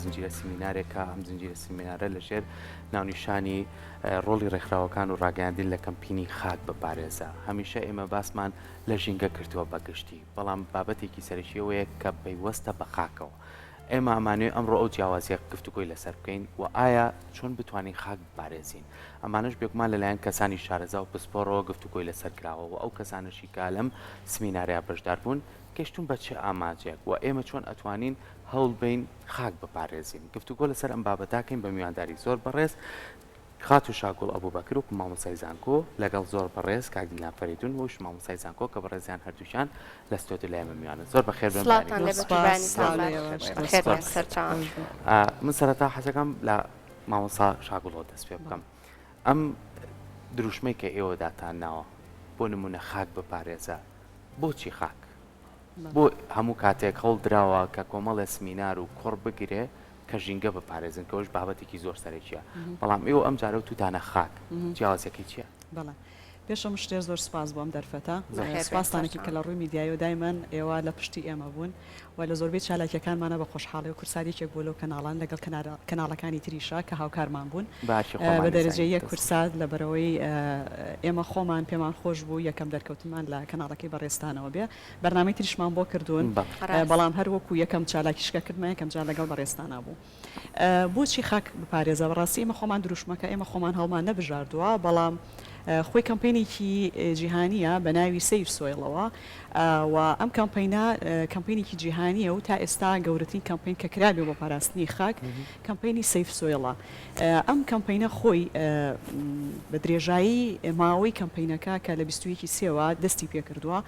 زنجیرە سیمینارێکە، ئەم زنجیرە سیمینارە لەژێر ناونیشانی ڕۆڵی ڕێکخراوەکان و ڕاگەیاندن لە کەمپینی خاک بپارێزە. هەمیشە ئێمە باسمان لە ژینگە کردووە بە گشتی، بەڵام بابەتێکی سەرەکی ئەوەیە کە پەیوەستە بە خاکەوە. ئێمە ئەمانەوێ ئەمڕۆ ئەو جیاوازییە گفتوگۆی لەسەر بکەین و ئایا چۆن بتوانین خاک بپارێزین؟ ئەمانەش بێگومان لەلایەن کەسانی شارەزا و پسپۆڕەوە گفتوگۆی لەسەر کراوە و ئەو کەسانەشی کە لەم سمینارەیا بەشدار بوون گەشتوون بە چ ئامانجێک و ئێمە چۆن ئەتوانین هەوڵ بەین خاک بپارێزین؟ گفتوگۆ لەسەر ئەم بابەتە کەین بە میوانداری زۆر بەڕێز خاتوو شاگوڵ ئەبوبەکر وەکو مامۆستای زانکۆ لەگەڵ زۆر بەڕێز کاک دیلان فەریدون وش مامۆستای زانکۆ کە بەڕێزیان هەردووکیان لە ستۆدیۆ لای ئێمە میوانن زۆر بەخێر بێن سڵاوتان بەیانی لێ بێت و خۆش. بەیانیتان زۆر باش بەخێر بێن. بەخێر زۆر بێن بەخێر سەرچاوان. من سەرەتا حەزەکەم لە مامۆستا شاگوڵەوە دەست پێ بکەم ئەم دروشمەی کە ئێوە داتان ناوە بۆ نمونە خاک بپارێزە بۆچی خاک؟ بۆ هەموو کاتێک هەوڵ دراوە کە کۆمەڵێ سمینار و کۆڕ بگرێ کە ژینگە بپارێزن کە ئەوش بابەتێکی زۆر سەرەکیە بەڵام ئێوە ئەم جارە وتوتانە خاک جیاوازیەکەی چیە؟ بەڵێ پێش هەموو شتێ زۆر سوپاس بۆ ئەم دەرفەتە. بەخێر بێن سوپاستانەکی کە سەرچاوە. لە ڕووی میدیاییەوە دایمەن ئێوە لە پشتی ئێمە بوون و لە زۆربەی چالاکییەکانمانا بە خۆشحاڵی و کوردسات یەکێک بووە لەو کەناڵان لەگەڵ کەناڵەکانی تریشا کە هاوکارمان بوون بە ئەرکی بە خۆمانی دەرەجەی زانین یەک دەست. کوردسات لەبەرئەوەی ئێمە خۆمان پێمان خۆش بوو یەکەم دەرکەوتنمان لە کەناڵەکەی بەڕێزتانەوە بێ بەرنامەی تریشمان بۆ کردوون بەڵێ. بەڵام هەر وەکو یەکەم چالاکیش کە کردمان یەکەم جار لەگەڵ بەڕێزتانا بوو. بۆچی خاک بپارێزە؟ بەڕاستی ئێمە خۆمان دروشمەکە ئێمە خۆمان هەڵمان نەبژاردووە، بەڵام خۆی کەمپەینێکی جیهانییە بە ناوی Save Soil ەوە و ئەم کەمپەینە کەمپەینێکی جیهانییە و تا ئێستا گەورەترین کەمپەین کە کرابێ بۆ پاراستنی خاک کەمپەینی Save Soil ە. ئەم کەمپەینە خۆی بە درێژایی ماوەی کەمپەینەکە کە لە 21 ی سێوە دەستی پێکردووە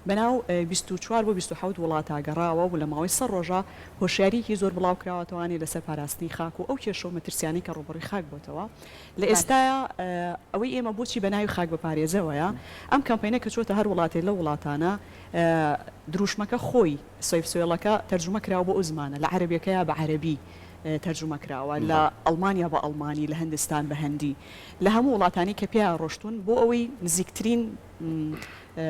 بەناو 24 بۆ 27 وڵاتا گەڕاوە و لە ماوەی 100 ڕۆژە هۆشیارییەکی زۆر بڵاو کراوەتەوانێ لەسەر پاراستنی خاک و ئەو کێشە و مەترسیانەی کە ڕووبەڕووی خاک بۆتەوە لە ئێستایا ئەوەی ئێمە بۆچی بە ناوی خاک بپارێزەوەیە ئەم کەمپەینە کە چۆتە هەر وڵاتێ لەو وڵاتانە دروشمەکە خۆی Save Soil ەکە تەرجومە کراوە بۆ ئەو زمانە لە عەرەبیەکەیا بە عەرەبی تەرجومە کراوە لە ئەڵمانیا بە ئەڵمانی لە هندستان بە هندی لە هەموو وڵاتانی کە پێیا ڕۆشتوون بۆ ئەوەی نزیکترین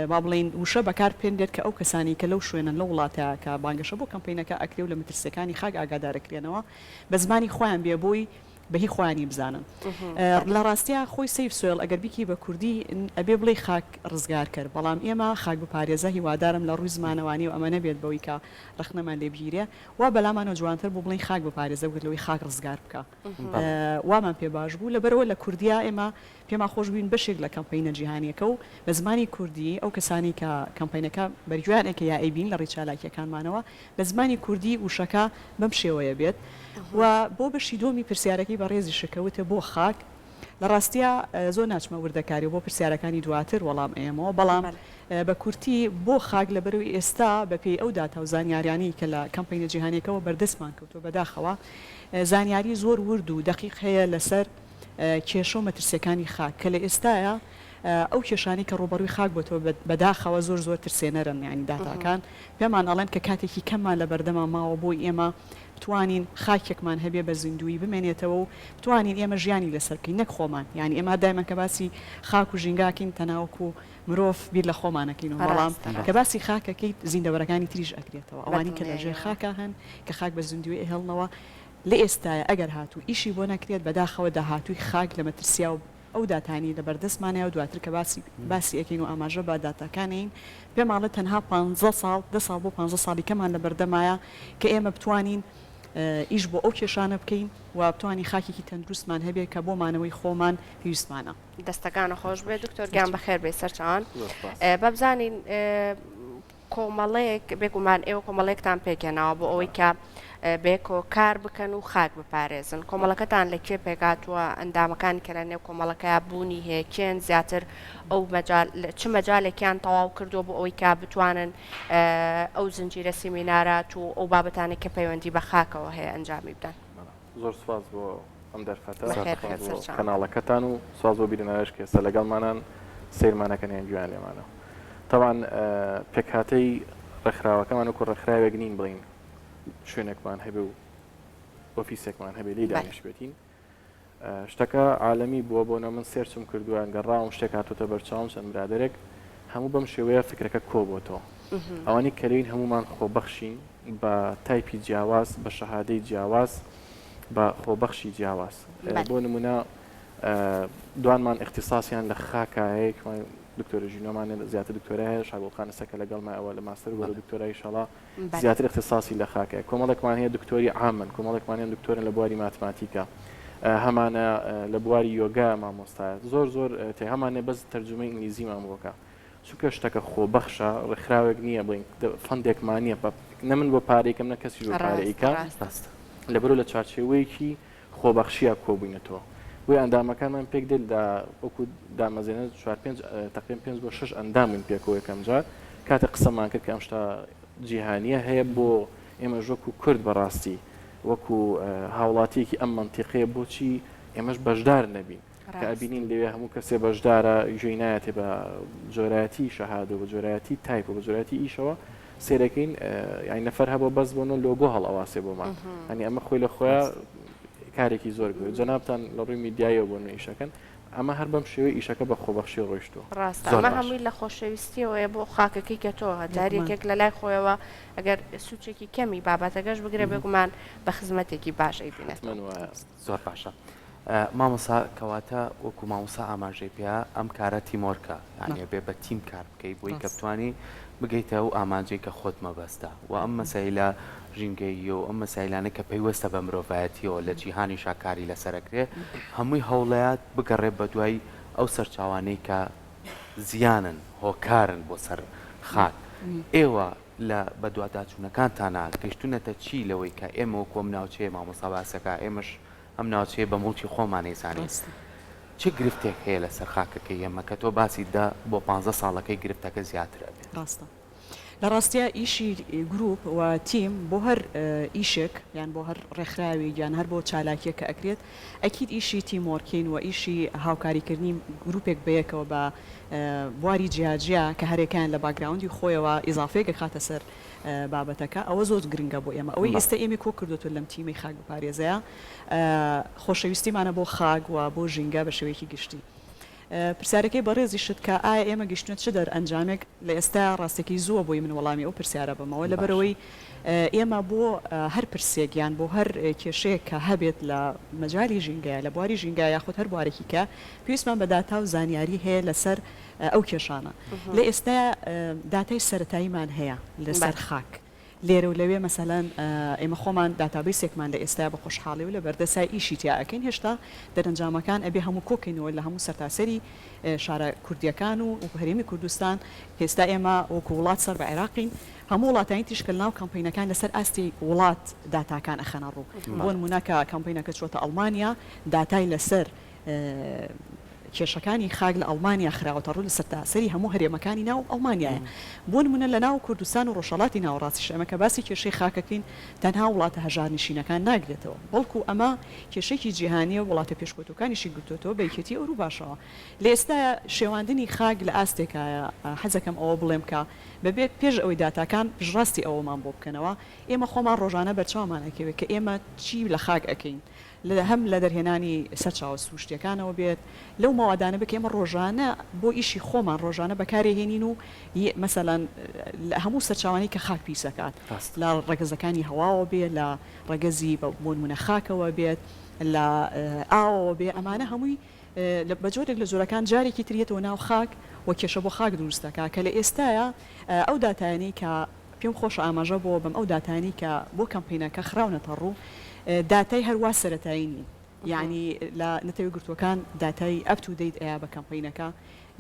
با بڵێین وشە بەکار بهێنرێت کە ئەو کەسانەی کە لەو شوێنەن لەو وڵاتە کە بانگەشە بۆ کەمپەینەکە ئەکرێ و لە مەترسیەکانی خاک ئاگادار ئەکرێنەوە بە زمانی خۆیان بێ بۆی بە هی خۆیانی بزانن لە ڕاستیا خۆی Save Soil ئەگەر بیکەی بە کوردی ئەبێ بڵێی خاک ڕزگارکەر بەڵام ئێمە خاک بپارێزە هیوادارم لە ڕووی زمانەوانیەوە ئەمە نەبێت بەوەی کە ڕەخنەمان لێ بگیرێ وا بەلامانەوە جوانتر بوو بڵێین خاک بپارێزە وەک لەوەی خاک ڕزگار بکە وامان پێ باش بوو لەبەرئەوە لە کوردیا ئێمە پێمان خۆش بووین بەشێک لە کەمپەینە جیهانیەکە و بە زمانی کوردی ئەو کەسانەی کە کەمپەینەکە بەرگوێیان ئەکە یا ئەیبین لە ڕێی چالاکیەکانمانەوە بە زمانی کوردی وشەکە بەم شێوەیە بێت و بۆ بەشی دووەمی پرسیارەکەی بەڕێزیشت کە وتت بۆ خاک لە ڕاستیا زۆر ناچمە وردەکاری و بۆ پرسیارەکانی دواتر وەڵام ئەیەمەوە بەڵام بە کورتی بۆ خاک لەبەرئەوەی ئێستا بەپێی ئەو داتا و زانیاریانەی کە لە کەمپەینە جیهانیەکەوە بەردەستمان کەوتووە بەداخەوە زانیاری زۆر ورد و دەقیق هەیە لەسەر کێشە و مەترسیەکانی خاک کە لە ئێستایا ئەو کێشانەی کە ڕووبەڕووی خاک بۆتەوە بەداخەوە زۆر زۆر ترسێنەرن یانی داتاکان پێمان ئەڵێن کە کاتێکی کەممان لە بەردەما ماوە بۆی ئێمە بتوانین خاکێکمان هەبێ بە زیندوویی بمێنێتەوە و بتوانین ئێمە ژیانی لەسەر بکەین نەک خۆمان یانی ئێمە دایمەن کە باسی خاک و ژینگە ئەکەین تەنها وەکوو مرۆڤ بیر لە خۆمان ئەکەینەوە بەڵام ڕاستە. کە باسی خاک ئەکەیت زیندەوەرەکانی تریش ئەکرێتەوە ئەوانی کە لە ژێر بەدڵنیاییەوە. خاکا هەن کە خاک بە زیندوویی ئەهێڵنەوە لە ئێستایا ئەگەر هاتوو ئیشی بۆ نەکرێت بەداخەوە داهاتووی خاک لە مەترسیا و ئەو داتانەی لە بەردەستمانە و دواتر کە باسی باسی ئەکەین و ئاماژە بە داتاکان ئەین پێمان ئەڵێ تەنها پانزە ساڵ دە ساڵ بۆ پانزە ساڵی کەمان لە بەردەمایە کە ئێمە بتوانین ئیش بۆ ئەو کێشانە بکەین و بتوانین خاکێکی تەندروستمان هەبێ کە بۆ مانەوەی خۆمان پێویستمانە. دەستەکانت خۆش بێت دکتۆر گیان بەخێر بێی سەرچاوان با بزانین کۆمەڵەیەک، بێگومان ئێوە کۆمەڵەیەکتان پێکهێناوە بۆ ئەوەی کە بەیەکەوە کار بکەن و خاک بپارێزن. کۆمەڵەکەتان لە کێ پێکهاتووە؟ ئەندامەکانی کە لە نێو کۆمەڵەکەیا بوونی هەیە کێن؟ زیاتر ئەو مەجال چ مەجالێکیان تەواو کردووە بۆ ئەوەی کە بتوانن ئەو زنجیرە سیمینارات و ئەو بابەتانەی کە پەیوەندی بە خاکەوە هەیە ئەنجامی بدەن؟ زۆر سوپاس بۆ ئەم دەرفەتە، بەخێر سوپاس بێن بۆ سەرچاوە. کەناڵەکەتان و سوپاس بۆ بینەرانیش کە ئێستا لەگەڵمانان سەیرمانەکەن یان گوێیان لێمانە. تەبعەن پێکهاتەی ڕێکخراوەکەمان وەکو ڕێکخراوێک نین بڵێین شوێنێکمان هەبێ و ئۆفیسێکمان هەبێ لێی بەلێ. دانیشتبێتین. شتەکە عالەمی بووە بۆ نە من search م کردووە گەڕاوم شتێک هاتۆتە بەرچاوم چەند برادەرێک هەموو بەم شێوەیە فکرەکە کۆبۆتەوە. ئەوانەی کە لێین هەموومان خۆبەخشین. بە تایپی جیاواز، بە شەهادەی جیاواز، بە خۆبەخشی جیاواز. بۆ نموونە دوانمان ئیختیساسیان لە خاکایە، یەکمان دکتۆرە ژینۆمان زیاتر دکتۆرای هەیە، شاگوڵخان ئێستا کە لەگەڵمە ئەوە لە ماستەر و بەرەو دکتۆرای ئیشەڵا زیاتر ئیختیساسی لە خاکایە. کۆمەڵێکمان هەیە دکتۆری عامن، کۆمەڵێکمان هەیە دکتۆرن لە بواری ماتماتیکا، هەمانە لە بواری یۆگا مامۆستایە، زۆر زۆر هەمانە بەس تەرجومەی ئینگلیزیمان بۆ کە. چونکە شتەکە خۆبەخشە، ڕێکخراوێک نییە بڵێین فەندێکمان نییە، نە من بۆ پارەیکەم نە کەسیش بۆ پارە ئەیکا، لەبەرئەوە لە چوارچێوەیەکی خۆبەخشییا کۆبووینەتەوە. بۆیە ئەندامەکانمان پێک دێت لە وەکو دامەزرێنەر چوار پێنج تەقریبەن پێنج بۆ شەش ئەندام بووین پێکەوە یەکەم جار کاتێک قسەمان کرد کە ئەم شتە جیهانییە هەیە بۆ ئێمەش وەکو کورد بەڕاستی وەکو هاوڵاتییەکی ئەم مەنتیقەیە بۆچی ئێمەش بەشدار نەبین. کە ئەبینین لەوێ هەموو کەسێ بەشدارە گوێی نایەتێ بە جۆرایەتی شەهادە و بە جۆرایەتی تایپ و بە جۆرایەتی ئیشەوە سێرەکەین یانی نەفەر هەبوو بەس بۆ نۆ لۆگۆ هەڵئەواسێ بۆمان ئەنی ئەمە خۆی لە خۆیان کارێکی زۆر گەورە جەنابتان لە ڕووی میدیاییەوە بۆ نوێ ئیشەکەن ئەمە هەر بەم شێوەی ئیشەکە بە خۆبەخشی ڕۆیشتووە. ڕاستە ئەمە هەمووی لە خۆشەویستیەوەیە بۆ خاکەکەی کە تۆ هەتا هەر یەکێک لە لای خۆیەوە ئەگەر سوچێکی کەمی بابەتەکەش بگرێ بێگومان بە خزمەتێکی باش ئەیبینێتەوە. زۆر باشە مامۆسا کەواتە وەکو مامۆسا ئاماژەی پێیا ئەم کارە teamwork ە یانی ئەبێ بە تیم کار بکەی بۆی کە بتانی بگەیتە ئەو ئامانجەی کە خۆت مەبەستە و ئەم مەسایلە ژینگەییە و ئەم مەسایلانە کە پەیوەستە بە مرۆڤایەتیەوە لە جیهانیشا کاری لەسەر ئەکرێ هەمووی هەوڵەیات بگەڕێ بە دوای ئەو سەرچاوانەی کە زیانن هۆکارن بۆ سەر خاک ئێوە لە بەدواداچوونەکانتانا گەیشتوونەتە چی لەوەی کە ئێمە وەکو ئەم ناوچەیە مامۆستا باسەکا ئێمەش ئەم ناوچەیە بە موڵکی خۆمان ئەیزانین چ گرفتێک هەیە لەسەر خاکەکەی ئێمە کە تۆ باسی دە بۆ پانزە ساڵەکەی گرفتەکە زیاتر ئەبێت؟ ڕاستە. لە ڕاستیا ئیشی گروپ و تیم بۆ هەر ئیشێک یان بۆ هەر ڕێکخراوێک یان هەر بۆ چالاکیەک کە ئەکرێت ئەکید ئیشی team working و ئیشی هاوکاریکردنی گروپێک بەیەکەوە بە بواری جیا جیا کە هەرێکەیان لە background ی خۆیەوە ئیزافەیەک ئەخاتە سەر بابەتەکە ئەوە زۆر گرنگە بۆ ئێمە ئەوەی ئێستا ئێمەی کۆ کردۆتەوە لەم تیمەی خاک بپارێزەیە خۆشەویستیمانە بۆ خاک و بۆ ژینگە بە شێوەیەکی گشتی. پرسیارەکەی بەڕێزیشت کە ئایا ئێمە گەیشتوینە چ دەرئەنجامێک لە ئێستایا ڕاستەکەی زووە بۆی من وەڵامی ئەو پرسیارە بەمەوە لەبەرئەوەی ئێمە بۆ هەر پرسێک یان بۆ هەر کێشەیەک کە هەبێت لە مەجالی ژینگەیا لە بواری ژینگە یاخود هەر بوارێکی کە پێویستمان بە داتا و زانیاری هەیە لەسەر ئەو کێشانە لە ئێستایا داتای سەرەتاییمان هەیە لەسەر خاک لێرە و لەوێ مەسەلەن ئێمە خۆمان database ێکمان لە ئێستایا بە خۆشحاڵی و لە بەردەسای ئیشی تیا ئەکەین هێشتا دەرەنجامەکان ئەبێ هەموو کۆکەینەوە لە هەموو سەرتاسەری شارە کوردیەکان و هەرێمی کوردستان کە ئێستا ئێمە وەکو وڵات سەر بە عێراقین هەموو وڵاتانی تریش کە لەناو کەمپەینەکان لەسەر ئاستی وڵات داتاکان ئەخەنە ڕوو بۆ نمونە کە کەمپەینەکە چووەتە ئەڵمانیا داتای لەسەر کێشەکانی خاک لە ئەڵمانیا خراوەتە ڕوو لە سەرتاسەری هەموو هەرێمەکانی ناو ئەڵمانیایە. بۆ نموونە لە ناو کوردستان و ڕۆژهەڵاتی ناوەڕاستیش ئێمە کە باسی کێشەی خاک ئەکەین تەنها وڵاتە هەژارنشینەکان ناگرێتەوە بەڵکو ئەمە کێشەیەکی جیهانییە و وڵاتە پێشکەوتووەکانیشی گرتۆتەوە بە یەکێتی ئەوروپاشەوە. لە ئێستایا شێواندنی خاک لە ئاستێکایە حەزەکەم ئەوە بڵێم کە بەبێ پێش ئەوەی داتاکان پشتڕاستی ئەوەمان بۆ بکەنەوە ئێمە خۆمان ڕۆژانە بەرچاومان ئەکەوێت کە ئێمە چی لە خاک ئەکەین لە هەم لە دەرهێنانی سەرچاوە سروشتیەکانەوە بێت، لەو مەوادانە بێت کە ئێمە ڕۆژانە بۆ ئیشی خۆمان ڕۆژانە بەکارێ هێنین و مەسەلەن لە هەموو سەرچاوانەی کە خاک پیس ئەکات لە ڕەگەزەکانی هەواوە بێ لە ڕەگەزی بۆ نمونە خاکەوە بێت لە ئاوەوە بێ ئەمانە هەمووی بە جۆرێک لە جۆرەکان جارێکی تر یەتەوە ناو خاک و کێشە بۆ خاک دروست دەکات کە لە ئێستایا ئەو داتایانەی کە پێم خۆشە ئاماژە بۆ بەم ئەو داتایانەی کە بۆ کەمپەینەکە خراونەتە ڕوو داتای هەروا سەرەتایی نین یانی لە نەتەوە یەکگرتووەکان داتای up to date ئەیا بە کەمپەینەکە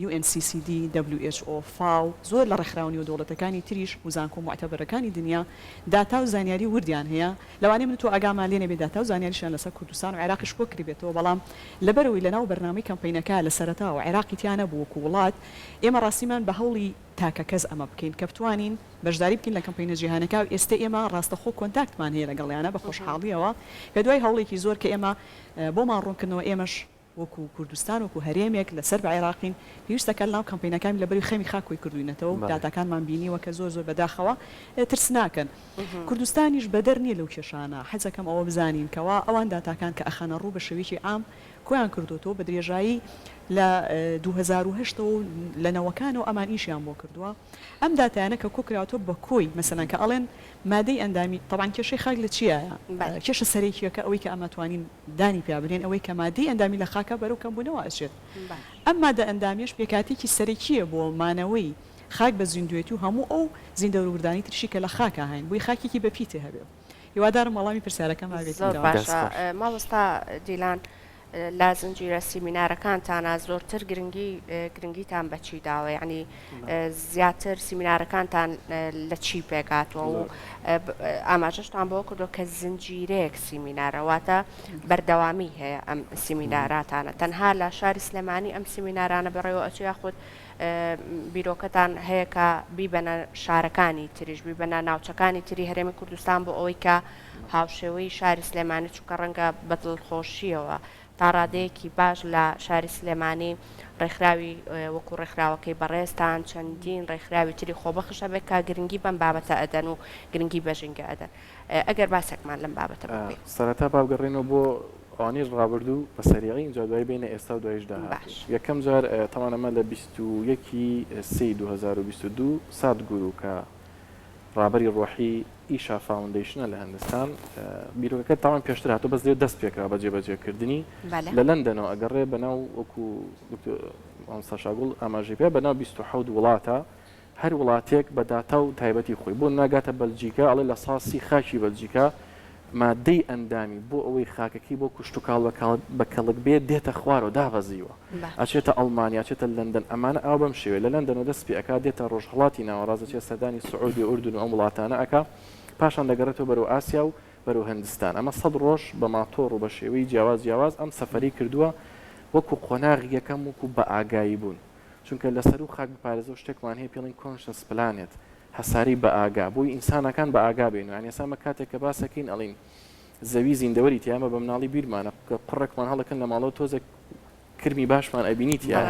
UNCCD، WHO، فاو، زۆر لە ڕێکخراوە نێودەوڵەتەکانی تریش و زانکۆ موعتەبەرەکانی دنیا داتا و زانیاری وردیان هەیە لەوانەیە من و تۆ ئاگامان لێ نەبێ داتا و زانیاریشیان لەسەر کوردستان و عێراقیش کۆ کردبێتەوە بەڵام لەبەرئەوەی لەناو بەرنامەی کەمپەینەکە لە سەرەتاوە عێراقی تیا نەبوو وەکو وڵات ئێمە ڕاستیمان بە هەوڵی تاکە کەس ئەمە بکەین کە بتوانین بەشداری بکەین لە کەمپەینە جیهانەکە و ئێستە ئێمە ڕاستەخۆ contact مان هەیە لەگەڵیانە بە خۆشحاڵیەوە کە دوای هەوڵێکی زۆر کە ئێمە بۆمان ڕوونکردنەوە ئێمەش وەکو کوردستان وەکو هەرێمێک لەسەر بە عێراقین پێویستە کە لەناو کەمپەینەکانی لەبەری خەمی خاک کۆی کردوینەتەوە و داتاکانمان بینیوە کە زۆر زۆر بەداخەوە ترسناکن کوردستانیش بەدەر نیە لەو کێشانە حەزەکەم ئەوە بزانین کەوا ئەوان داتاکان کە ئەخەنە ڕوو بە شێوەیەکی عام. کۆیان کردۆتەوە بە درێژایی لە 2008 ەوە و لە نەوەکانەوە ئەمان ئیشیان بۆ کردووە ئەم داتایانە کە کۆکراوەتەوە بە کۆی مەسەلەن کە ئەڵێن مادەی ئەندامی تەبعەن کێشەی خاک لە چیایە کێشە سەرەکیەکە ئەوەی کە ئەمە توانین دانی پیا بنێین ئەوەی کە مادەی ئەندامی لە خاکا بەرەو کەمبوونەوە ئەچێت ئەم مادە ئەندامیەش پێکهاتەیەکی سەرەکیە بۆ مانەوەی خاک بە زیندوێتی و هەموو ئەو زیندەوروردانەی تریشی کە لە خاکا هەین بۆی خاکێکی بە پیتی هەبێ هیوادارم وەڵامی پرسیارەکەم مابێتی زۆر باشە مامۆستا دیلان لە زنجیرە سیمینارەکانتانا زۆرتر گرنگی گرنگیتان بە چی داوە یعنی زیاتر سیمینارەکانتان لە چی پێکهاتووە و ئاماژەشتان بەوە کردووە کە زنجیرەیەک سیمینارە واتە بەردەوامی هەیە ئەم سیمیناراتانە تەنها لە شاری سلێمانی ئەم سیمینارانە بەڕێوە ئەچێ یاخود بیرۆکەتان هەیە کە بیبەنە شارەکانی تریش بیبەنە ناوچەکانی تری هەرێمی کوردستان بۆ ئەوەی کە هاوشێوەی شاری سلێمانی چونکە ڕەنگە بە دڵخۆشییەوە تا ڕادەیەکی باش لە شاری سلێمانی ڕێکخراوی وەکو ڕێکخراوەکەی بەڕێزتان چەندین ڕێکخراوی تری خۆبەخش هەبێت کە گرنگی بەم بابەتە ئەدەن و گرنگی بە ژینگە ئەدەن ئەگەر باسێکمان لەم بابەتە بکەی. سەرەتا با بگەڕێینەوە بۆ ئەوانەی ڕابردوو بە سەریعی ئینجا دوایی بێینە ئێستا و دواییش داهاتوو. باش. یەکەم جار تەبعەن ئەمە لە 21 ی سێی 2022 سادگورو کە ڕابەری ڕۆحی ئیشا فاوندەیشنە لە هندستان، بیرۆکەکە تاوان پێشتر هاتووە بەس لێ دەست پێکرا بە جێبەجێکردنی لە لەندەنەوە ئەگەڕێ بەناو وەکو دکتۆر مامۆستا شاگوڵ ئاماژەی پێ بەناو 27 وڵاتە هەر وڵاتێک بە داتا و تایبەتی خۆی بۆ ناگاتە بەلجیکا ئەڵێ لە ساسی خاکی بەلجیکا مادەی ئەندامی بۆ ئەوەی خاکەکەی بۆ کوشتوکاڵ بە کەڵک بێ دێتە خوارەوە دابەزیوە ئەچێتە ئەڵمانیا ئەچێتە لەندەن ئەمانە ئاوا بەم شێوەیە لە لەندەنەوە دەست پێ ئەکا دێتە ڕۆژهەڵاتی ناوەڕاست ئەچێت سەردانی سعودیە و ئوردن و ئەم وڵاتانە ئەکا پاشان دەگەڕێتەوە بەرەو ئاسیا و بەرەو هندستان ئەمە سەد ڕۆژ بە ماتۆڕ و بە شێوەی جیاواز جیاواز ئەم سەفەرەی کردووە وەکو قۆناغی یەکەم وەکو بە ئاگایی بوون چونکە لەسەروو خاک بپارێزەوە شتێکمان هەیە پێڵین conscious planet هەسارەی بە ئاگا بۆی ئینسانەکان بە ئاگا بین یانی ئێستا ئەمە کاتێک کە باسەکەین ئەڵین زەوی زیندەوەری تیا ئێمە بە مناڵی بیرمانە کە قوڕێکمان هەڵەکەن لە ماڵەوە تۆزێک کرمی باشمان ئەبینی تیا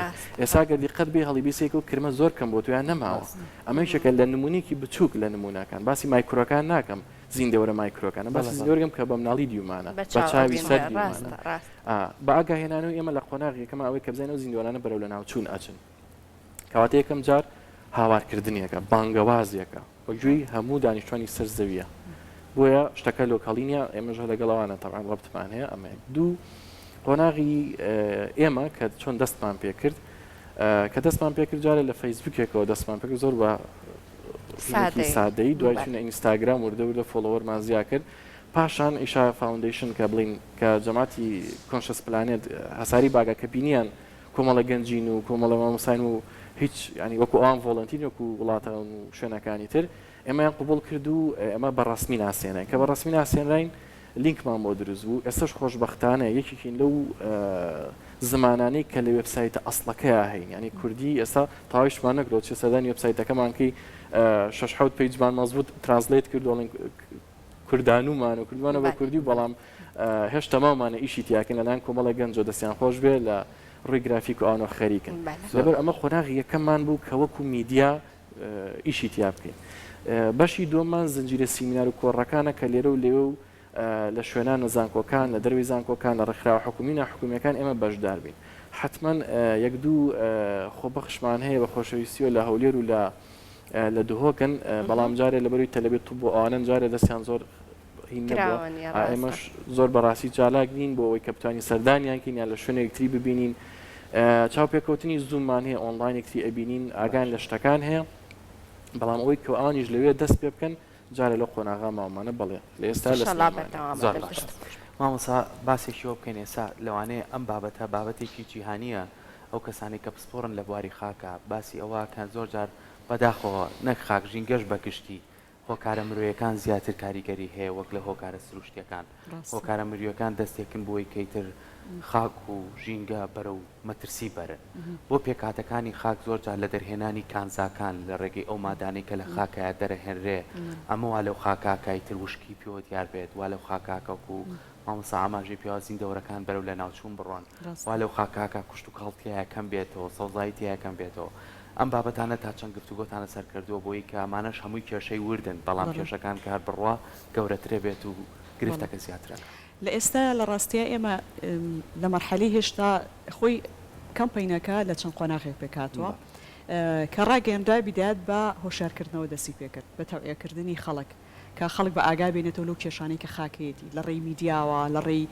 ئێستا گەر دیقەت بێ هەڵی بیسێک و کرمە زۆر کەم بۆ تویان نەماوە ئەمە یەکێکە لە نمونەیەکی بچووک لە نمونەکان باسی مایکرۆکان ناکەم زیندەوەرە مایکرۆکانە باسی زیندەوەرگەم کە بە مناڵی دیومانە بە چاوی سەر دیومانە بە ئاگاهێنانەوەی ئێمە لە قۆناغی یەکەمە ئەوەی کە بزانین ئەو زیندەوەرانە بەرەو لەناوچوون ئەچن کەواتە یەکەم جار هاوارکردنێکە، بانگەوازێکە بە گوێی هەموو دانیشتوانی سەر زەویە. بۆیە شتەکە لۆکاڵی نییە، ئێمەش هەر لەگەڵ ئەوانە تەبعەن ڕەبتمان هەیە، ئەمە یەک. دوو، قۆناغی ئێمە کە چۆن دەستمان پێ کرد، کە دەستمان پێ کرد جارێ لە فەیسبووکێکەوە دەستمان پێ کرد زۆر بە سادەیی، دوای چوونە ئینستاگرام وردە وردە follower مان زیا کرد، پاشان ئیشا فاوندەیشن کە بڵین کە جەماعەتی Conscious Planet هەساری باگا کە بینیان کۆمەڵە گەنجین و کۆمەڵە مامۆستاین و هیچ یانی وەکو ئەوان volunteer ین وەکو وڵاتان و شوێنەکانی تر ئێمەیان قبوڵ کرد و ئێمە بە ڕەسمی ناسێنراین کە بە ڕەسمی ناسێنراین لینکمان بۆ دروست بوو ئێستاش خۆشبەختانە یەکێکین لەو زمانانەی کە لە وێبسایتە ئەسڵەکەیا هەین یانی کوردی ئێستا تەواویشمان نەکردووە چێ سەردانی وێبسایتەکەمان کەی شەش حەوت page مان مەزبوط translate کردووە کوردانومان و کردوانە بە کوردی بەڵام هێشتا ماومانە ئیشی تیاکەین لەلایەن کۆمەڵێک گەنجەوە دەستیان خۆش بێ لە ڕووی گرافیک و ئەوانەوە خەریکن لەبەر ئەمە قۆناغی یەکەممان بوو کە وەکو میدیا ئیشی تیا بکەین بەشی دووەممان زنجیرە سیمینار و کۆڕەکانە کە لێرە و لەوێ و لە شوێنان لە زانکۆکان لە دەروی زانکۆکان لە ڕێکخراوە حکومی ناحکومیەکان ئێمە بەشدار بین حتمما یەک دوو خۆبەخشمان هەیە بە خۆشەویستیەوە لە هەولێر و لە لە دهۆکن بەڵام جارێ لەبەروی تەلەبی طب و ئەوانەن جارێ دەستیان زۆر هین نەبووە ئێمەش زۆر بەڕاستی چالاک نین بۆ ئەوەی کە بتوانین سەردانیان کەین یان لە شوێنێک یەکتری ببینین چاوپێکەوتنی زووممان هەیە ئۆنلاین یەکتری ئەبینین ئاگان لە شتەکان هەیە بەڵام ئەوەی کە ئەوانیش لەوێ دەست پێ بکەن جارێ لەو قۆناغا ماومانە بەڵێ لە ئێستا لە زۆر باشە مامۆستا باسێکی ئەوە بکەین ئێستا لەوانەیە ئەم بابەتە بابەتێکی جیهانییە ئەو کەسانەی کە پسپۆڕن لە بواری خاکا باسی ئەوە ئەکەن زۆر جار بەداخەوە نەک خاک ژینگەش بە گشتی هۆکارە مرۆیەکان زیاتر کاریگەری هەیە وەک لە هۆکارە سروشتیەکان هۆکارە مریەکان دەستێکن بۆی کەیتر خاک و ژینگە بەرەو مەترسی بەرن بۆ پێکهاتەکانی خاک زۆر جار لە دەرهێنانی کانزاکان لە ڕێگەی ئەو مادانەی کە لە خاکایە دەرەهێنرێ ئەمە وا لەو خاکاکە ئیتر وشکی پێوە دیار بێت وا لەو خاکاکە وەکو مامۆستا ئاماژەی پێوە زیندەوەرەکان بەرەو لەناوچوون بڕۆن وا لەو خاکاکە کوشتوکاڵ تیایە کەم بێتەوە سەوزایی تیایە کەم بێتەوە ئەم بابەتانە تا چەند گفتوگۆتان لەسەر کردووە بۆی کە ئەمانەش هەمووی کێشەی وردن بەڵام کێشەکان کە هەر بڕوا گەورەترە بێت و گرفتەکە زیاترەکا. لە ئێستایا لە ڕاستیا ئێمە لە مەرحەلەی هێشتا خۆی کەمپەینەکە لە چەند قۆناغێک پێکهاتووە کە ڕاگەیەنرا بیدایەت بە هۆشیارکردنەوە دەستی پێکرد بە تەوعیەکردنی خەڵک کە خەڵک بە ئاگا بێنێتەوە لەو کێشانەی کە خاکەیەتی لە ڕێی میدیاوە لە ڕێی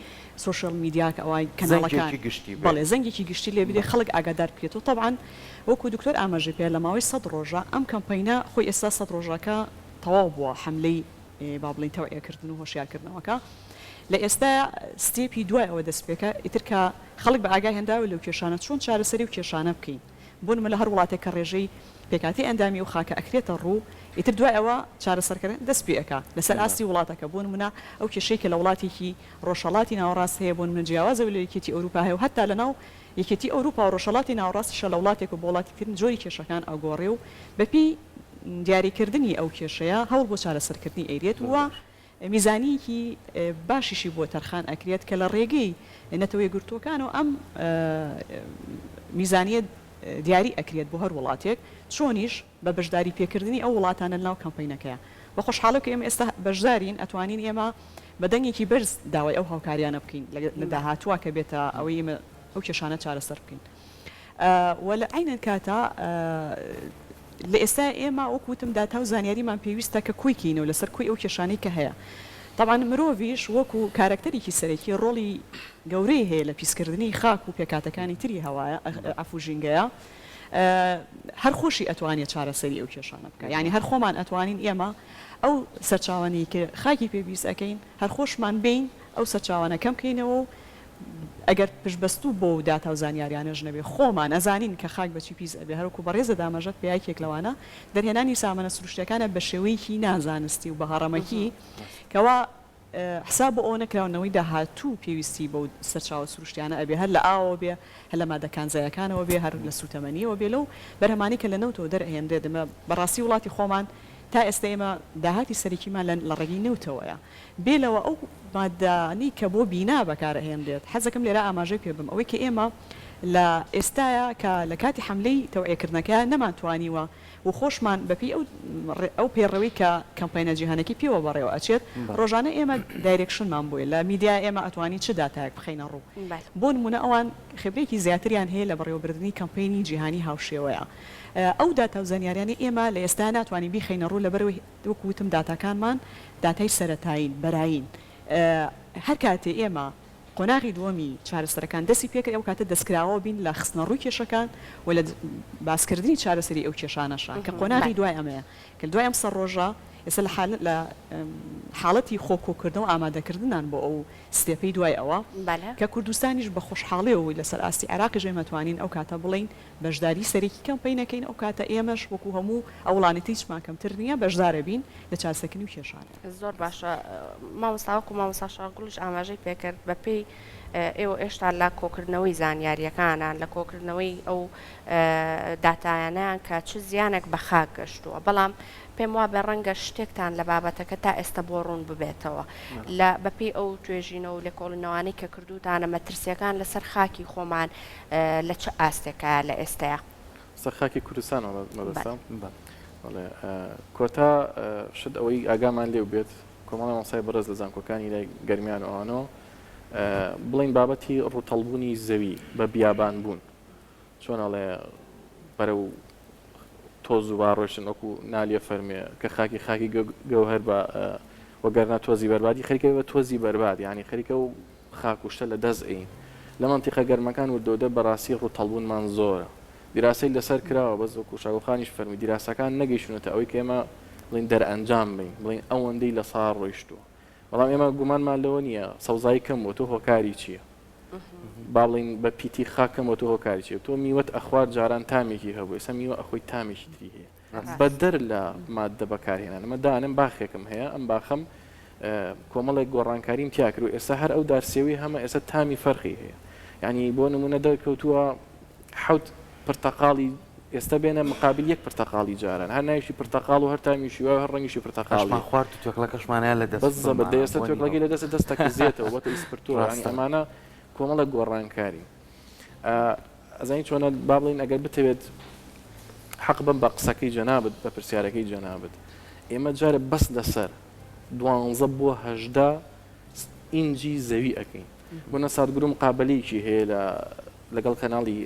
سۆشیال میدیا کە ئەوە کەناڵەکان زەنگێکی گشتی بێت. بەڵێ زەنگێکی گشتی لێ بدرێ خەڵک ئاگادار بکرێتەوە تەبعەن وەکو دکتۆر ئاماژەی پێ لە ماوەی سەد ڕۆژە ئەم کەمپەینە خۆی ئێستا سەد ڕۆژەکە تەواو بووە حەملەی با بڵێین تەوعیەکردن و هۆشیارکردنەوەکە لە ئێستایا step ی دوای ئەوە دەست پێکا ئیتر کە خەڵک بە ئاگا هێنراوە لەو کێشانە چۆن چارەسەری و کێشانە بکەین بۆ نمونە لە هەر وڵاتێک کە ڕێژەی پێکهاتەی ئەندامی ئەو خاکە ئەکرێتە ڕوو ئیتر دوای ئەوە چارەسەرکردن دەست پێ ئەکا لەسەر ئاستی وڵاتەکە بۆ نمونە ئەو کێشەی کە لە وڵاتێکی ڕۆژهەڵاتی ناوەڕاست هەیە بۆ نمونە جیاوازە لە یەکێتی ئەوروپا هەیە و هەتا لەناو یەکێتی ئەوروپا و ڕۆژهەڵاتی ناوەڕاستیشا لە وڵاتێک و بۆ وڵاتی تر جۆری کێشەکان ئەگۆڕێ و بەپێی دیاریکردنی ئەو کێشەیە هەوڵ بۆ چارەسەرکردنی ئەیرێت و میزانیەکی باشیشی بۆ تەرخان ئەکرێت کە لە ڕێگەی نەتەوە یەکگرتووەکانەوە ئەم میزانیە دیاری ئەکرێت بۆ هەر وڵاتێک چۆنیش بە بەشداری پێکردنی ئەو وڵاتانە لەناو کەمپەینەکەیا. بە خۆشحاڵیەوە کە ئێمە ئێستا بەشدارین ئەتوانین ئێمە بە دەنگێکی بەرز داوای ئەو هاوکاریانە بکەین لە داهاتووە کە بێتە ئەوەی ئێمە ئەو کێشانە چارەسەر بکەین. و لە عەینەن کاتا لە ئێستا ئێمە وەکو وتم داتا و زانیاریمان پێویستە کە کۆی کەینەوە لەسەر کۆی ئەو کێشانەی کە هەیە. تەبعەن مرۆڤیش وەکو کارەکتەرێکی سەرەکی ڕۆڵی گەورەی هەیە لە پیسکردنی خاک و پێکهاتەکانی تری هەوایە عەفو ژینگەیە هەر خۆشی ئەتوانێ چارەسەری ئەو کێشانە بکا یانی هەر خۆمان ئەتوانین ئێمە ئەو سەرچاوانەی کە خاکی پێ پیس ئەکەین هەر خۆشمان بێین ئەو سەرچاوانە کەم کەینەوە و ئەگەر پشتبەستوو بەو داتا و زانیاریانەش نەبێ خۆمان ئەزانین کە خاک بە چی پیس ئەبێ هەروەکو بەڕێزت ئاماژەت پێ یەکێک لەوانە دەرهێنانی سامانە سروشتیەکانە بە شێوەیەکی نازانستی و بە هەڕەمەکی کەوا حساب بۆ ئەوە نەکراوە نەوەی داهاتوو پێویستی بەو سەرچاوە سروشتیانە ئەبێ هەر لە ئاوەوە بێ هەر لە مادە کانزایەکانەوە بێ هەر لە سووتەمەنیەوە بێ لەو بەرهەمانەی کە لە نەوتەوە دەرئەهێنرێت ئێمە بەڕاستی وڵاتی خۆمان تا ئێستا ئێمە داهاتی سەرەکیمان لە لە ڕێگەی نەوتەوەیە بێ لەوە ئەو مادانەی کە بۆ بینا بەکار ئەهێنرێت حەزەکەم لێرە ئاماژەی پێ بم ئەوەی کە ئێمە لە ئێستایا کە لە کاتی حەملەی تەوعیەکردنەکە نەمانتوانیوە و خۆشمان بەپێی ئەو ئەو پەیڕەوەی کە کەمپەینە جیهانەکەی پێوە بەڕێوە ئەچێت ڕۆژانە ئێمە direction مان بۆیە لە میدیا ئێمە ئەتوانین چ داتایەک بخەینە ڕوو بۆ نمونە ئەوان خبرەیەکی زیاتریان هەیە لە بەڕێوەبردنی کەمپەینی جیهانی هاوشێوەیە ئەو داتا و زانیاریانەی ئێمە لە ئێستا ناتوانین بیخەینە ڕوو لەبەرئەوەی وەکو وتم داتاکانمان داتای سەرەتایین بەرایین هەر کاتێ ئێمە قۆناغی دووەمی چارەسەرەکان دەستی پێکرد، ئەو کاتە دەستکراوە بین لە خستنەڕووی کێشەکان و لە باسکردنی چارەسەری ئەو کێشانەشە کە قۆناغی دوای ئەمەیە کە دوای ئەم سەد ڕۆژە ئێستا لە لە حاڵەتی خۆ کۆکردنەوە ئامادەکردنان بۆ ئەو step ەی دوای ئەوە کە کوردستانیش بە خۆشحاڵیەوە لەسەر ئاستی عێراقیش ئێمە توانین ئەو کاتە بڵێین بەشداری سەرەکی کەمپەینەکەین ئەو کاتە ئێمەش وەکو هەموو ئەو وڵانەی تر هیچمان کەمتر نییە بەشدارەبین لە چارەسەرکردنی و کێشانە. زۆر باشە مامۆستا وەکو مامۆستا شاگوڵیش ئاماژەی پێکرد بەپێی ئێوە ئێشتا لە کۆکردنەوەی زانیاریەکانان لە کۆکردنەوەی ئەو داتایانیان کە چ زیانێک بە خاک گەشتووە بەڵام پێم وابێ ڕەنگە شتێکتان لە بابەتەکە تا ئێستا بۆ ڕوون ببێتەوە لە بەپێی ئەو توێژینەوە و لێکۆڵینەوانەی کە کردوتانە مەترسیەکان لەسەر خاکی خۆمان لە چ ئاستێکایە لە ئێستەیا؟ سەر خاکی کوردستان مەبەستە؟ بەڵێ کۆتا شت ئەوەی ئاگامان لێو بێت کۆمەڵی مامۆستای بەڕێز لە زانکۆکانی لای گەرمیان و ئەوانەوە بڵین بابەتی ڕوتەڵبوونی زەوی بە بیابان بوون چۆن ئەڵێ بەرەو تۆز و با ڕۆشتن وەکو نالیە فەرمێ کە خاکی خاکی گەوهەر بە وەگەرنا تۆزی بەربادی خەریکە بە تۆزی بەرباد یعنی خەریکە و خاک و شتە لە دەست ئەین لە مەنتیقە گەرمەکان وردەوردە بەڕاستی ڕوتەڵبوونمان زۆرە دیراسەی لەسەر کراوە بەس وەکو شاگوڵ خانیش فەرمی دیراسەکان نەگەیشتونەتە ئەوەی کە ئێمە بڵێین دەرئەنجام بین بڵێین ئەوەندەی لە سا ڕۆیشتووە بەڵام ئێمە گومانمان لەوە نییە سەوزایی کەم بووە تۆ هۆکاری چییە با بڵێین بە پیتی خاک کەم بووە تۆ هۆکاری چییە تۆ میوەت ئەخوارد جاران تامێکی هەبوو ئێستا میوە ئەخۆی تامێکی تری هەیە بەدەر لە ماددە بەکارهێنان ئەمە دانم باخێکم هەیە ئەم باخەم کۆمەڵێک گۆڕانکاریم تیا کرد و ئێستا هەر ئەو دارسێوی هەمە ئێستا تامی فەرقی هەیە یعنی بۆ نمونە دەرکەوتووە حوت پرتەقاڵی ئێستا بێنە مقابل یەک پرتەقاڵی جاران هەر ناویشی پرتەقاڵ و هەر تامیشی وایە هەر ڕەنگیشی پرتەقاڵی ئەشمان خوارد و توێکڵەکەشمانیان لە دەست بەس زەبر دە ئێستا توێکڵەکەی لە دەستت دەست تەکزێتەوە بۆتە ئیسپرتۆ یعنی ئەمانە کۆمەڵێک گۆڕانکاری ئەزانی چۆنە با بڵێین ئەگەر بتەوێت حەق بم بە قسەکەی جەنابت بە پرسیارەکەی جەنابت ئێمە جارێ بەس لەسەر دوانزە بۆ 18. ئینجی زەوی ئەکەین بۆ نە سادگورو مقابەلەیەکی هەیە لە لەگەڵ کەناڵی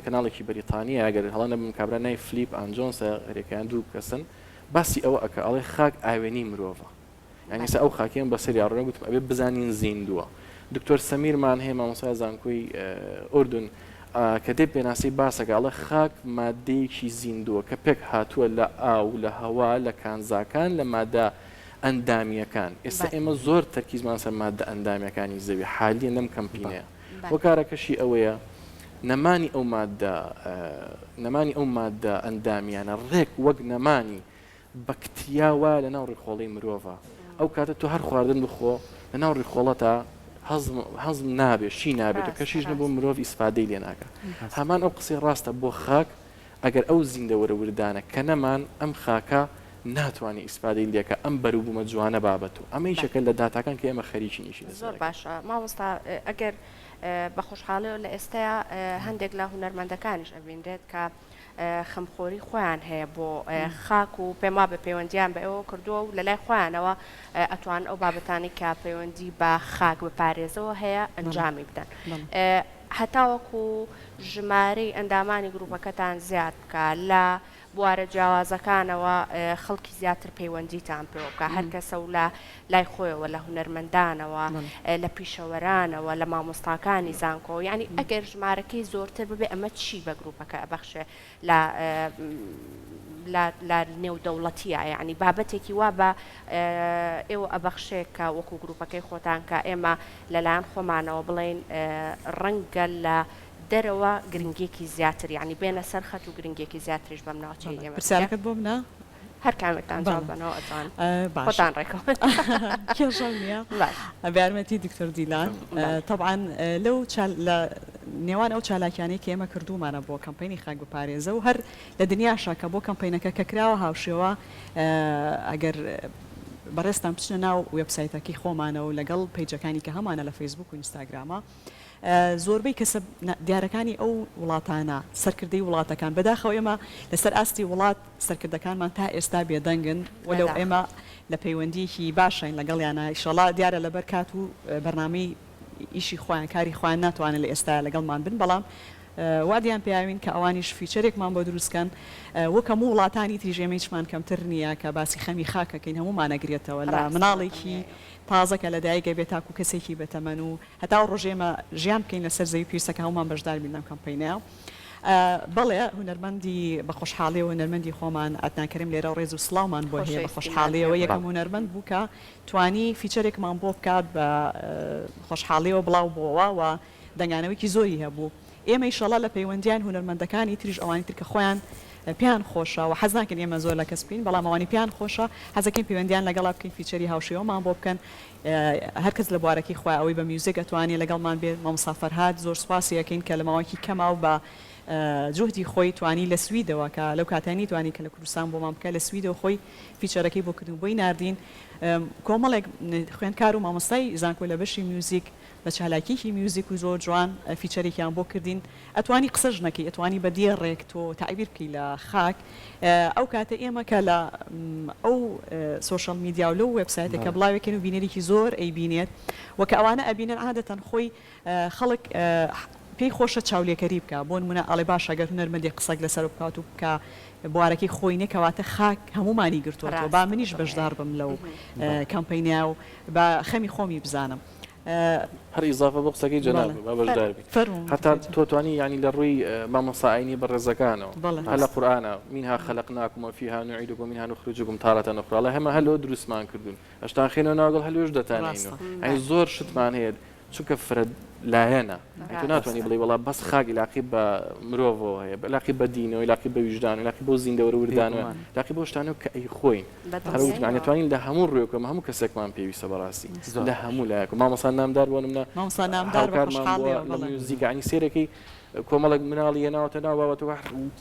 کەناڵێکی بەریتانیە ئەگەر هەڵە نەبم کابرا ناوی فلیپ ئان جۆنسە هەرێکەیان دوو کەسن باسی ئەوە ئەکا ئەڵێ خاک ئاوێنەی مرۆڤە یانی ئێستا ئەو خاکەیان بەسەریا ڕۆ گوتم ئەبێ بزانین زیندووە دکتۆر سەمیرمان هەیە مامۆستای زانکۆی ئوردن کە دێ پێناسەی باسەکە ئەڵێ خاک مادەیەکی زیندووە کە پێک هاتووە لە ئاو لە هەوا لە کانزاکان لە مادە ئەندامییەکان، ئێستا ئێمە زۆر تەرکیزمان سەر ماددە ئەندامییەکانی زەوی حالیەن لەم کەمپینەیە، هۆکارەکەشی ئەوەیە نەمانی ئەو ماددە نەمانی ئەو ماددە ئەندامییانە ڕێک وەک نەمانی بەکتریا وایە لەناو ڕیخۆڵەی مرۆڤا، ئەو کاتە تۆ هەر خواردن بخۆ لەناو ڕیخۆڵەتا هەزم هەزم نابێ شی نابێت و کەشیش نەبوو مرۆڤ ئیسفادەی لێ ناکا، هەمان ئەو قسەی ڕاستە بۆ خاک ئەگەر ئەو زیندەوەرە وردانە کە نەمان ئەم خاکە ناتوانێ ئیسفادەی لێکا ئەم بەروبومە جوانە بابەت و ئەمە یەکێکە لە داتاکان کە ئێمە خەریکین ئیشی لەسەر زۆر ئەکەین. باشە مامۆستا ئەگەر بە خۆشحاڵیەوە لە ئێستایا هەندێک لە هونەرمەندەکانیش ئەبینرێت کە خەمخۆری خۆیان هەیە بۆ خاک و پێم وابێ پەیوەندیان بە ئێوە کردووە و لەلای خۆیانەوە ئەتوانن ئەو بابەتانەی کە پەیوەندی بە خاک بپارێزەوە هەیە ئەنجامی بدەن. هەتاوەکو ژمارەی ئەندامانی گروپەکەتان زیاد بکا لە بوارە جیاوازەکانەوە خەڵکی زیاتر پەیوەندیتان پێوە بکا هەر کەسە و لە لای خۆیەوە لە هونەرمەندانەوە لە پیشەوەرانەوە لە مامۆستاکانی زانکۆ یانی ئەگەر ژمارەکەی زۆرتر ببێ ئەمە چی بە گروپەکە ئەبەخشێ لە لە لە نێودەوڵەتیە یانی بابەتێکی وا بە ئێوە ئەبەخشێ کە وەکو گروپەکەی خۆتان کە ئێمە لەلایەن خۆمانەوە بڵێین ڕەنگە لە دەرەوە گرنگیەکی زیاتر یانی بێنە سەر خەت و گرنگیەکی زیاتریش بەم ناوچەی ئێمە بدرێ. پرسیارەکەت بۆ منە؟ هەر کامێکتان جواب بەنەوە ئەتوان باشە خۆتان ڕێکەون. کێشەم نییە باش. بە یارمەتی دکتۆر دیلان تەبعەن لەو چال لە نێوان ئەو چالاکیانەی کە ئێمە کردوومانە بۆ کەمپەینی خاک بپارێزە و هەر لە دنیاشا کە بۆ کەمپەینەکە کە کراوە هاوشێوە ئەگەر بەڕێزتان بچنە ناو وێبسایتەکەی خۆمانەوە و لەگەڵ پەیجەکانی کە هەمانە لە فەیسبووک و ئینستاگرامە زۆربەی کەسە دیارەکانی ئەو وڵاتانە سەرکردەی وڵاتەکان بەداخەوە ئێمە لەسەر ئاستی وڵات سەرکردەکانمان تا ئێستا بێدەنگن وەلو ئێمە لە پەیوەندیەکی باشین لەگەڵیانە ئیشەڵا دیارە لەبەر کات و بەرنامەی ئیشی خۆیان کاری خۆیان ناتوانن لە ئێستایا لەگەڵمان بن بەڵام وەعدیان پێیاوین کە ئەوانیش feature ێکمان بۆ دروست کەن وەک هەموو وڵاتانی تریش ئێمە هیچمان کەمتر نییە کە باسی خەمی خاک ئەکەین هەموومان ئەگرێتەوە لە مناڵێکی تازە کە لەدایک ئەبێت تاکو کەسێکی بەتەمەن و هەتا ئەو ڕۆژەی ئێمە ژیان بکەین لەسەر زەوی پێویستە کە هەموومان بەشدار بین لەم کەمپەینەیا. بەڵێ هونەرمەندی بە خۆشحاڵیەوە هونەرمەندی خۆمان عەدنان کەریم لێرە ڕێز و سڵاومان بۆ هەیە بە خۆشحاڵیەوە یەکەم هونەرمەند بوو کە توانی feature ێکمان بۆ بکات بە خۆشحاڵیەوە بڵاو بۆوە و دەنگانەوەیکی زۆری هەبوو ئێمە ئیشەڵا لە پەیوەندیان هونەرمەندەکانی تریش ئەوانی تر کە خۆیان پێیان خۆشە و حەز ناکەین ئێمە زۆر لە کەس بکەین بەڵام ئەوانی پێیان خۆشە حەزەکەین پەیوەندیان لەگەڵا بکەین feature ی هاوشێوەمان بۆ بکەن هەر کەس لە بوارەکەی خۆیا ئەوەی بە میوزیک ئەتوانێ لەگەڵمان بێ مامۆستا فەرهاد زۆر سوپاسی ئەکەین کە لە ماوەیەکی کەما و بە جوهدی خۆی توانی لە سویدەوە کە لەو کاتە نەیتوانی کە لە کوردستان بۆمان بکا لە سویدەوە خۆی feature ەکەی بۆ کردین و بۆی ناردین کۆمەڵێک خوێندکار و مامۆستای زانکۆ لە بەشی میوزیک بە چالاکیەکی میوزیک و زۆر جوان feature ێکیان بۆ کردین ئەتوانی قسەش نەکەی ئەتوانی بە دێڕێک تۆ تەعبیر بکەی لە خاک ئەو کاتە ئێمە کە لە ئەو social media و لەو وێبسایتە کە بڵاوێکەین و بینەرێکی زۆر ئەیبینێت و کە ئەوانە ئەبینن عادەتەن خۆی خەڵک پێی خۆشە چاولێکەری بکا بۆ نمونە ئەڵێ باشە گەر هونەرمەندێک قسەک لەسەر بکات و بکا بوارەکەی خۆی نیە کەواتە خاک هەموومانی گرتووەتەوە با منیش بەشدار بم لەو کەمپەینە و بە خەمی خۆمی بزانم. هەر ئیزافە بۆ قسەکەی جەنابت با بەشدار بین هەتا تۆ توانی یانی لە ڕووی مامۆستا ئاینی بەڕێزەکانەوە هەر لە قورئانە منها خلقناکم وفیها نعیدکم ومنها نخرجکم تارة اخرى ئەڵێ هەمە هەر لەوە دروستمان کردوون ئەشتان خێنەوە ناو گڵ هەر لەوێش دەتانێینەوە یانی زۆر شتمان هەیە چونکە فرە لایەنە تۆ ناتوانانی بڵێ وڵا بەس خاک علاقی بە مرۆڤەوە هەیە علاقی بە دینەوە علاقی بە ویژدان علاقی بۆ زیندەوەرە وردانەوە علاقی بۆ شتانەوە کە ئەی خۆین هەروتمانێتوانین لە هەموو ڕووێکەوە هەموو کەسێکمان پێویستە بەڕاستی لە هەموو لایەک مامۆستا نامدار بۆ نمونە مامۆستا نامدار بە خۆشحاڵیەوە بەڵێ میوزیک یانی سێرەکەی کۆمەڵێک مناڵی هێناوەتە ناو بابەتەوە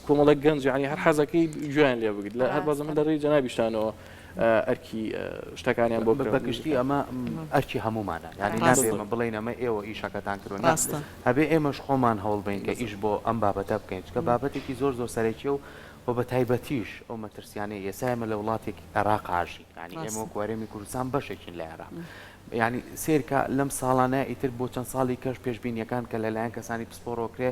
کۆمەڵێک گەنج یانی هەر حەزەکەی گوێیان لێ بگرت لە هەر بازم لە ڕێی جەنابیشتانەوە ئەرکی شتەکانیان بۆ بە گشتی ئەمە ئەرکی هەمومانە یانی نابێ ئێمە بڵێین ئەمە ئێوە ئیشەکەتان کردووە نا ئەبێ ئێمەش خۆمان هەوڵ بەین کە ئیش بۆ ئەم بابەتە بکەین چونکە بابەتێکی زۆر زۆر سەرەکیە و و بە تایبەتیش ئەو مەترسیانەی ئێستا ئێمە لە وڵاتێکی عێراق ئاژین یانی ئێمە وەکو هەرێمی کوردستان بەشێکین لە عێراق. یانی سەیرکە لەم ساڵانە ئیتر بۆ چەند ساڵی کەش پێشبینیەکان کە لەلایەن کەسانی پسپۆڕەوە کرێ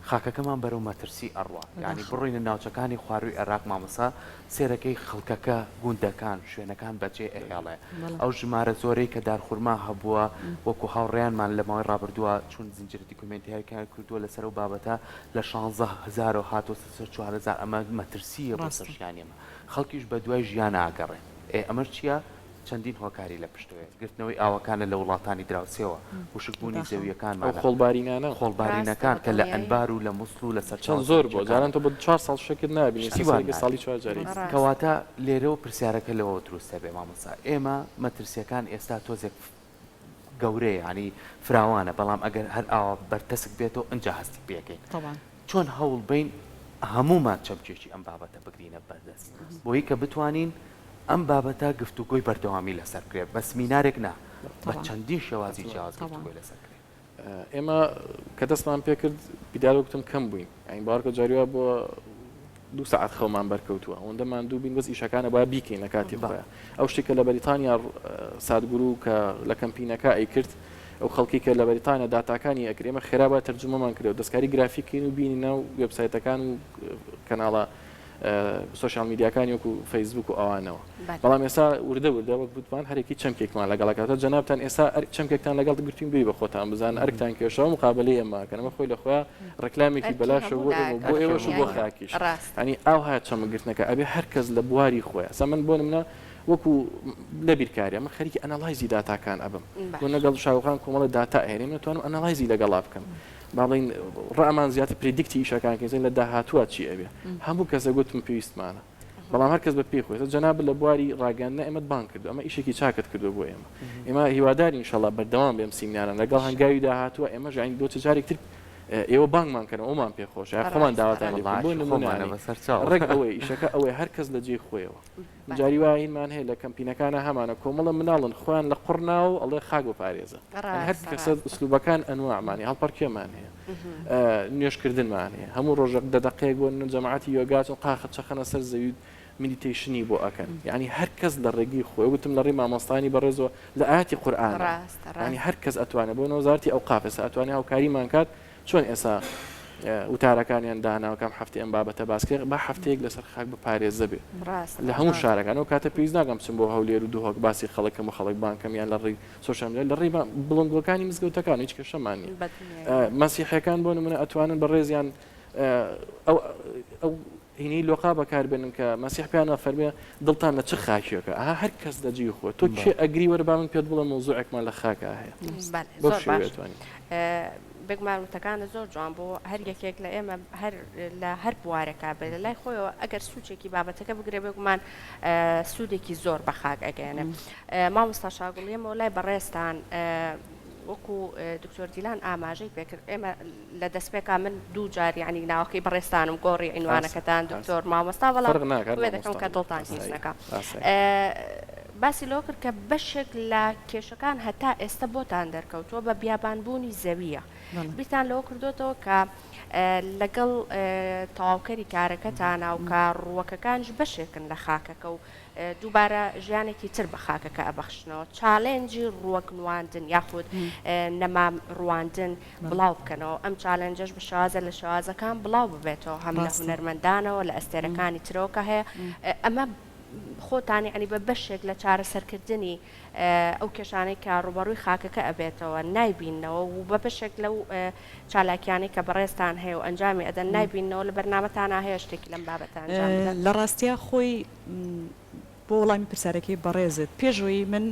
خاکەکەمان بەرەو مەترسی ئەڕوا یانی بڕۆینە ناوچەکانی خوارووی عێراق مامۆستا سێرەکەی خەڵکەکە گوندەکان شوێنەکان بەجێ ئەهێڵێ ئەو ژمارە زۆرەی کە دارخورما هەبووە وەکو هاوڕێیانمان لە ماوەی ڕابردووە چوون زنجیرە دیکۆمێنتیارێکیان کردووە لەسەر ئەو بابەتە لە شانزە هەزارەوە هاتۆتە سەر 4000 ئەمە مەترسییە بۆ سەر ژیانی ئێمە خەڵکیش بەدوای ژیانا ئەگەڕێن ئێ ئەمەش چییە؟ چەندین هۆکاری لە پشتەوەیە، گرتنەوەی ئاوەکانە لە وڵاتانی دراوسێوە، وشکبوونی ئەو زەوییەکانمانە، خۆڵبارینانە. خۆڵبارینەکان کە لە ئەنبار و لە موسڵ و لە چەند سەرچاوە زۆر بووە، سەرەکییەکانە. جاران تۆ بە چوار ساڵ شەکرت نابینی، شتی وا سەرێکە ساڵی نابینی. چوار جاری. کەواتە لێرەوە پرسیارەکە لەوەوە دروست دەبێ مامۆستا، ئێمە مەترسییەکان ئێستا تۆزێک گەورەیە یانی فراوانە، بەڵام ئەگەر هەر ئاوا بەرتەسک بێتەوە ئنجا هەستی پێ ئەکەین. چۆن هەوڵ بەین هەموومان چەمکێکی ئەم بابەتە بگرینە بەردەست بۆی کە بتوانین ئەم بابەتە گفتوگۆی بەردەوامی لەسەر بکرێت بە سمینارێک نا بە چەندین شێوازی جیاواز گفتوگۆی لەسەر کرێت. ئێمە کە دەستمان پێکرد بیدار وەکتم کەم بووین یانی باوەڕکە جاری وا بۆ دوو سەعات خەومان بەرکەوتووە ئەوەندە ماندوو بین بەس ئیشەکانە با بیکەین لە کاتی خۆیان ئەو شتێک کە لە بەریتانیا سادگورو کە لە کەمپینەکە ئەیکرد ئەو خەڵکی کە لە بەریتانیا داتاکانی ئەکرد ئێمە خێرا با تەرجومەمان کرد و دەستکاری گرافیک کەین و بینی ناو وێبسایتەکان و کەناڵە سۆشیال میدیاکانی وەکو فەیسبوک و ئەوانەوە بەڵام ئێستا وردە وردە وەک گوتمان هەرێکی چەمکێکمان لەگەڵەکاتە جەنابتان ئێستا چەمکێکتان لەگەڵ گرتوین بری بە خۆتان بزان ئەرکتان کێشەوە مقابلەی ئێمە کەن ئەمە خۆی لە خۆیان ڕێکلامێکی بەلاشە بۆ ئێمە بۆ ئێوەش و بۆ خاکیش ینی ئاوها چەمکگرتنەکە ئەبێ هەر کەس لە بواری خۆیان سا من بۆ نمونە وەکو لە بیرکاریە من خەریکی analyze ی داتاکان ئەبم بۆ لەگەڵ شاوخان کۆمەڵە داتا ئەهێنێ من توانم analyze ی لەگەڵا بکەم با بڵێین ڕامان زیاتر predict ی ئیشەکان کەین لە داهاتووە چی ئەبێ هەموو کەسە گوتم پێویستمانە بەڵام هەر کەس بە پێی خۆی جەناب لە بواری ڕاگەیاندنە ئێمەت بانگ کردو ئەمە ئیشێکی چاکت کردو بۆ ئێمە ئێمە هیوادارین ئینشەڵا بەردەوام بێم سیمیناران لەگەڵ هەنگاوی داهاتووە ئێمە ژین بۆ چ جارێک تر ئێوە بانگمان کەن ئەومان پێ خۆشە خۆمان داواتان لێ بکەین. بۆ نمونە ڕێک ئەوەی ئیشەکە ئەوەی هەر کەس لە جێی خۆیەوە جاری وا هینمان هەیە لە کەمپینەکانە هەمانە کۆمەڵە مناڵن خۆیان لە قوڕ ناوە و ئەڵێ خاک بپارێزە هەر کەسە ئوسلوبەکان ئەنواعمانی هەڵپەڕکێمان هەیە نوێژکردنمان هەیە هەموو ڕۆژێک دە دەقەیەک بۆ نمونە جەماعەتی یۆگا چۆن قاخە چەخەنە سەر زەوی meditation ی بۆ ئەکەن یعنی هەر کەس لە ڕێگەی خۆی وتم لە ڕێی مامۆستانی بەڕێزەوە لە ئاەتی قورئان ینی هەر کەس ئەتوانێت بۆ نەوەزارتی ئەو قافێسە ئەتوانێت هاوکاریمان کات چۆن ئێسا وتارەکانیان داناوە کام هەفتەی ئەم بابەتە باس کرد با هەفتەیەک لەسەر خاک بپارێزە بێ لە هەموو شارەکان ئەو کاتە پێویست ناکەم بچم بۆ هەولێر و دهۆک باسی خەڵکەم و خەڵک بانکەم یان لە ڕێی سۆشیال میدیا لە ڕێی بڵندگۆکانی مزگەوتەکان هیچ کێشەمان نییە مەسیحەکان بۆ نمونە ئەتوانن بە ڕێزیان ئەو ئەو هینەی لۆقا بەکاربێنن کە مەسیح پێیان ئەفەرمێ دڵتان لە چ خاکێکە ئەها هەر کەس لە جێی خۆی تۆ کێ ئەگری وەرە با من پێت بڵێم مەوزوعێکمان لە خاکا هەیە بەڵێ بەو زۆر شێوەیە باش ئەتوانین. بێگومان وتەکانت زۆر جوان بوو هەر یەکێک لە ئێمە هەر لە هەر بوارێکا بێت لە لای خۆیەوە ئەگەر سوچێکی بابەتەکە بگرێ بێگومان سوودێکی زۆر بە خاک ئەگەیەنێ مامۆستا شاگوڵ یەمەوە لای بەڕێزتان وەکو دکتۆر دیلان ئاماژەی پێکرد ئێمە لە دەستپێکا من دوو جار یانی ناوەکەی بەڕێزتانم گۆڕی عینوانەکەتان دکتۆر مامۆستا بەڵام وێ دەکەم کە دڵتان هیچ نەکا باسی لەوە کرد کە بەشێک لە کێشەکان هەتا ئێستا بۆتان دەرکەوتووە بە بیابانبوونی زەوییە بیرتان لەوە کردوتەوە کە لەگەڵ تەواوکەری کارەکەتانە و کە ڕووەکەکانیش بەشێکن لە خاکەکە و دووبارە ژیانێکی تر بە خاکەکە ئەبەخشنەوە، challenge ی ڕووەک نواندن یاخود نەمام ڕواندن بڵاو بکەنەوە، ئەم challenge ەش بە شێوازە لە شێوازەکان بڵاو ببێتەوە هەم لە هونەرمەندانەوە لە ئەستێرەکانی ترەوە کە هەیە، ئەمە خۆتان یەعنی بە بەشێک لە چارەسەرکردنی ئەو کێشانەی کە ڕووبەڕووی خاکەکە ئەبێتەوە نایبیننەوە و بە بەشێک لەو چالاکیانەی کە بەڕێزتان هەیە و ئەنجامی ئەدەن نایبیننەوە لە بەرنامەتانا هەیە شتێکی لەم بابەتە ئەنجام بدەن؟ لە ڕاستیا خۆی بۆ وەڵامی پرسیارەکەی بەڕێزت پێش ئەوەی من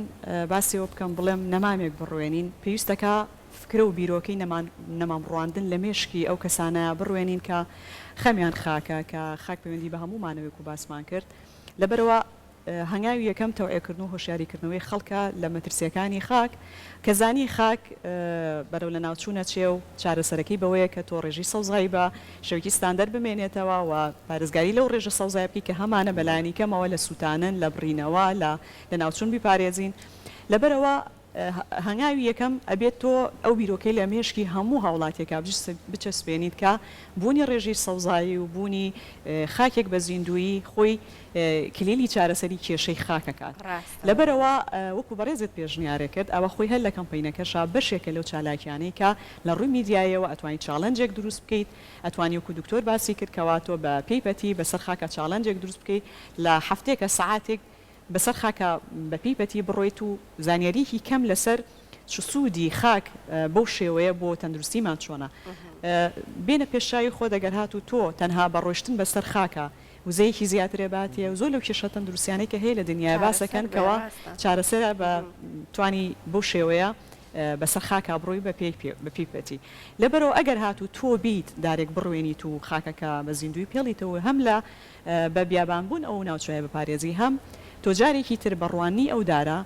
باسی ئەوە بکەم بڵێم نەمامێک بڕوێنین پێویستەکا فکرە و بیرۆکەی نەمان نەمام ڕواندن لە مێشکی ئەو کەسانە بڕوێنین کە خەمیان خاکە کە خاک پەیوەندی بە هەموومانەوە وەکو باسمان کرد لەبەرئەوە هەنگاوی یەکەم تەوعیەکردن و هۆشیاریکردنەوەی خەڵکە لە مەترسییەکانی خاک، کە زانی خاک بەرەو لەناوچوون ئەچێ و چارەسەرەکەی بەوەیە کە تۆ ڕێژەی سەوزایی بە شێوەیەکی ستاندەر بمێنێتەوە و پارێزگاری لەو ڕێژە سەوزایە بکەی کە هەمانە بەلایەنی کەمەوە لە سووتانن، لە بڕینەوە، لە لەناوچوون بیپارێزین. لەبەرئەوە. هەنگاوی یەکەم ئەبێت تۆ ئەو بیرۆکەی لە مێشکی هەموو هاوڵاتیەکا بچەسپێنیت کە بوونی ڕێژەی سەوزایی و بوونی خاکێک بە زیندوویی خۆی کلیلی چارەسەری کێشەی خاکەکات. لەبەرئەوە وەکو بەڕێزت پێشنیارت کرد ئەوە خۆی هەر لە کەمپەینەکەشا بەشێکە لەو چالاکیانەی کە لە ڕووی میدیاییەوە ئەتوانی challenge ێک دروست بکەیت ئەتوانی وەکو دکتۆر باسی کرد کەوا تۆ بە پێی پەتی بەسەر خاکا challenge ێک دروست بکەیت لە هەفتەیەکا سەعاتێک بەسەر خاکا بە پێی پەتی بڕۆیت و زانیارییەکی کەم لەسەر چ سوودی خاک بەو شێوەیە بۆ تەندروستیمان چۆنە بێنە پێش چاوی خۆت ئەگەر هاتوو تۆ تەنها بە ڕۆیشتن بەسەر خاکا وزەیەکی زیاترێ باتێ و زۆر لەو کێشە تەندروستیانەی کە هەیە لە دنیایا باس ئەکەن کەوا چارەسەرە بە توانی بەو شێوەیە بەسەر خاکا بڕۆی بە پێی بە پێی پەتی لەبەرئەوە ئەگەر هاتوو تۆ بیت دارێک بڕوێنیت و خاکەکە بە زیندووی پێڵیتەوە هەم لە بە بیابان بوون ئەو ناوچەیە بپارێزی هەم تۆ جارێکی تر بە ڕواننی ئەو دارە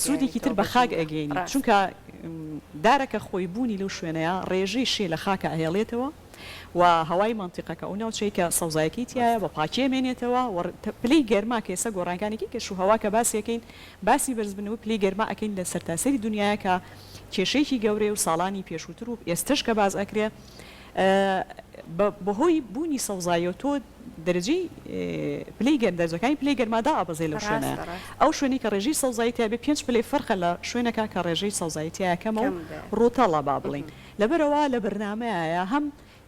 سوودێکی تر بە خاک ئەگەینی چونکە دارەکە خۆی بوونی لەو شوێنەیە ڕێژەی شێ لە خاکە ئەهێڵێتەوە و هەوای مەنتیقەکە ئەو ناوچەی کە سەوزایەکەی تیایە بە پاکی ئەمێنێتەوە و پلەی گەرما کە ئێستا گۆڕانکانێکی کەش و هەوا کە باسی ئەکەین باسی بەرزبوونەوەی پلەی گەرما ئەکەین لە سەرتاسەری دونیایە کە کێشەیەکی گەورەیە و ساڵانی پێشووتر و ئێستەش کە باس ئەکرێ بەهۆی بوونی سەوزاییەوە تۆ دەرەجەی پلەی گەرم دەرجەکانی پلەی گەرما دائەبەزێ لەو شوێنە ئەو شوێنەی کە ڕێژەی سەوزایی تیا بێ پێنج پلەی فەرقە لە شوێنەکە کە ڕێژەی سەوزایی تیایا کەمە و ڕووتەڵە با بڵێین لەبەرئەوە لە بەرنامەیایە هەم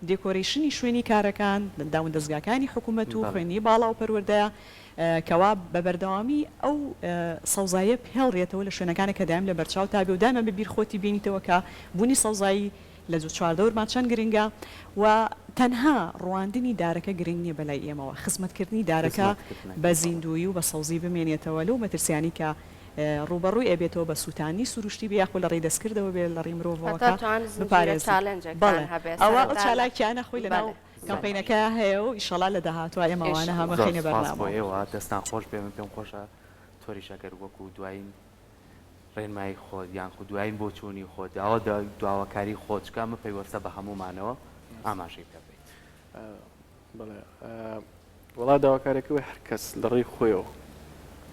decoration ی شوێنی کارەکان دامودەزگاکانی حکوومەت و خوێندنی باڵا و پەروەردەیە کەوا بە بەردەوامی ئەو سەوزاییە بهێڵرێتەوە لە شوێنەکانە کە دایم لە بەرچاوتا بێ و دایما بە بیر خۆتی بێنیتەوە کە بوونی سەوزایی لە چواردەورمان چەند گرنگە و تەنها ڕواندنی دارەکە گرنگ نیە بەلای ئێمەوە خزمەتکردنی دارەکە بە زیندوویی و بە سەوزی بمێنێتەوە لەو مەترسیانەی کە ڕووبەڕووی ئەبێتەوە بە سووتاندنی سروشتی بێ یاخۆ لە ڕێی دەستکردەوە بێ لە ڕێی مرۆڤەوە کە بپارێزین بەڵێ ئەوە ئەو چالاکیانە خۆی لەناو کەمپەینەکە هەیە و ئیشەڵا لە داهاتووە ئێمە ئەوانە هەمەخەینە زۆر سوپاس بۆ بەرنامەوە. ئێوە دەستان خۆش بێ من پێم خۆشە تۆریش ئەگەر وەکو دوایین ڕێنمایی خۆت یان خو دوایین بۆچوونی خۆت ئەوە داواکاری خۆت چونکە ئەمە پەیوەستە بە هەموومانەوە ئاماژەی پێ بەیت. بەڵێ وەڵا داواکاریەکە وەی هەر کەس لە ڕێی خۆیەوە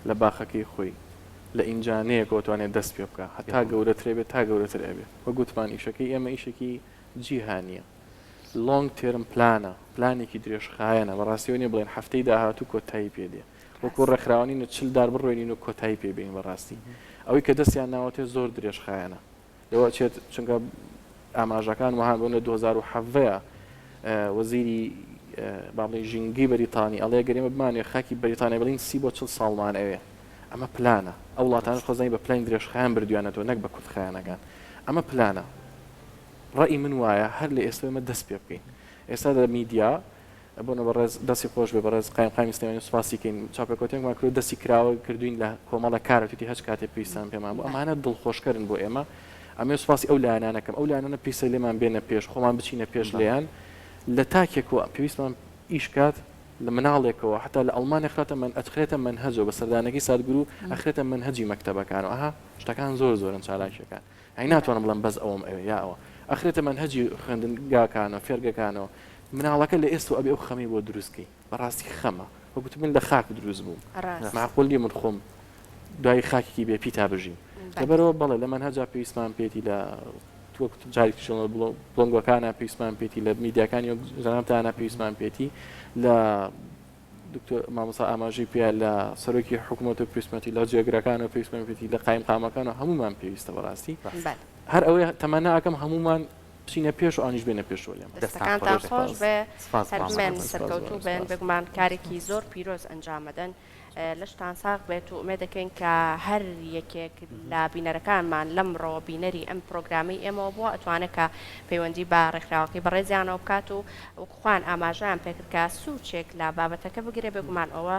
لە باخەکەی خۆی لە ئینجانەیەکەوە توانێت دەست پێ بکا هەتا گەورەترێ بێت تا گەورەتر ئەبێ وەک گوتمان ئیشەکەی ئێمە ئیشێکی جیهانیە long term plan ە پلانێکی درێژخایەنە بەڕاستیەوە نیە بڵێن هەفتەی داهاتوو کۆتایی پێ دێ وەکو ڕێکخراوە نینە 40 دار بڕوێنین و کۆتایی پێ بێنین بەڕاستی ئەوەی کە دەستیان ناوەتێ زۆر درێژخایەنە لەوە ئەچێت چونکە ئاماژەکان وەهان بۆ لە 2017 وەزیری با بڵێین ژینگەی بەریتانی ئەڵێ گەر ئێمە بمانەوێ خاکی بەریتانیا بڵین سی بۆ 40 ساڵمان ئەوێ ئەمە پلانە ئەو وڵاتانەش خۆزانی بە پلانی درێژخایەن بردویانەتەوە نەک بە کورتخایەنەکان ئەمە پلانە ڕەئی من وایە هەر لە ئێستا ئێمە دەست پێ بکەین ئێستا لە میدیا بۆنە بەڕێز دەستی خۆش بێ بەڕێز قایمقامی سلێمانی سوپاسی کەین چاوپێکەوتنێکمان کردو دەستی کراوە کردوین لە کۆمەڵە کار وتیتی هەچ کاتێ پێویستان پێمان بوو ئەمانە دڵخۆشکەرن بۆ ئێمە ئەمێ سوپاسی ئەو لایەنانە کەم ئەو لایەنانە پێویستە لێمان بێنە پێش خۆمان بچینە پێش لێیان لە تاکێکەوە پێویستمان ئیش کات لە مناڵێکەوە حتا لە ئەڵمانیا خراتە من ئەتخرێتە مەنهەجەوە بە سەردانەکەی سادگورو ئەخرێتە مەنهەجی مەکتەبەکانەوە ئەها شتەکان زۆر زۆرن چالاکیەکان ئەی ناتوانم بڵێم بەس ئەوەم ئەوێ یا ئەوە. ئەخرێتە مەنهەجی خوێندنگاکانەوە، فێرگەکانەوە. مناڵەکە لە ئێستەوە ئەبێ ئەو خەمەی بۆ دروست کەی. بەڕاستی خەمە. وەک گوتم من لە خاک دروست بووم. مەعقول نییە من خۆم دوای خاکێکی بێ پیتا بژیم. لەبەرئەوە بەڵێ لە مەنهەجا پێویستمان پێیەتی لە وەک جارێکی تریش دەڵێم بڵۆنگۆکانا پێویستمان پێیەتی لە میدیاکانی وەک جەنابتانا پێویستمان پێیەتی لە دکتۆر مامۆستا ئاماژەی پێ لە سەرۆکی حکوومەت و پێویستمەتی لە جێگرەکان و پێویستمان پێێتی لە قایم قامەکان و هەمومان پێویستە بەڕاستی هەر ئەوەی تەمەنا ئەەکەم هەمومان بچینە پێش و ئەوانیش بێنە پێشەوە لێمان. دەستەکانتان خۆش بێ هەر بمێن سەرکەوتوو بن بێگومان کارێکی زۆر پیرۆز ئەنجامەدەن. لەشتان ساغ بێت و ئومێد دەکەین کە هەر یەکێک لە بینەرەکانمان لەمڕۆوە بینەری ئەم پرۆگرامەی ئێمەوە بووە ئەتوانێت کە پەیوەندی بە ڕێکخراوەکەی بەڕێزیانەوە بکات و وەکو خۆیان ئاماژەیان پێکرد کە سوچێک لە بابەتەکە بگرێ بێگومان ئەوە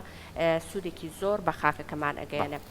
سوودێکی زۆر بە خاکەکەمان ئەگەیەنێ.